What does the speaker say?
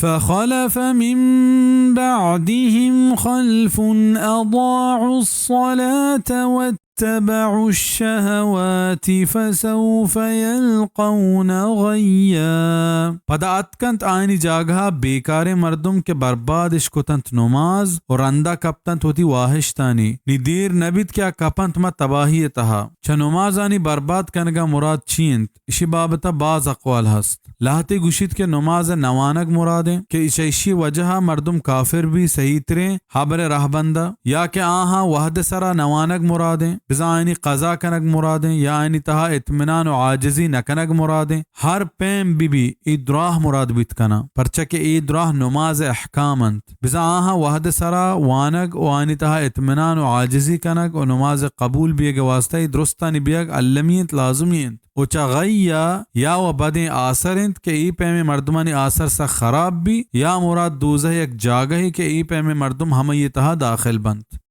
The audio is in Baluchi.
فخلف من بعدهم خلف أضاعوا الصلاة واتبعوا الشهوات فسوف يلقون غيا۔ پدا اتکنت آیانی جاگہا بیکاریں مردم کہ بربادش کتنت نماز و رندا کپتنت وتی واہشتانی۔ نی دیر نبیت کہ آ کپنت ماں تباہی تہا۔ چہ نمازانی برباد کنگا مراد چی انت؟ اشی بابتا باز اقوال ہست۔ لہتے گوشیت کہ نماز نوانگ مرادیں کہ چہ اشی وجہا مردم کافر بی، صحیح تریں ہبر رہبندا، یا کہ آہاں وہد سرا نوانگ مرادیں، بزاں آیانی قضا کنگ مرادیں، یا آیانی تہا اطمینان و عاجزی نکنگ مرادیں۔ ہر پیم بی بی، اے دراہ مراد بیت کناں، پرچہ کہ اے دراہ نماز احکام انت۔ بزاں آہاں وہد سرا وانگ و آیانی تہا اطمینان و عاجزی کنگ و نماز قبول بیگ واسطہ اے درستانی بیگ المی انت، لازمی انت۔ و چہ غی یا و بدیں آسر انت کہ اے پیمیں مردمانی آسر سک خراب بی، یا مراد دوزہ یک جاگہے کہ اے پیمیں مردم ہمئی تہا داخل بنت۔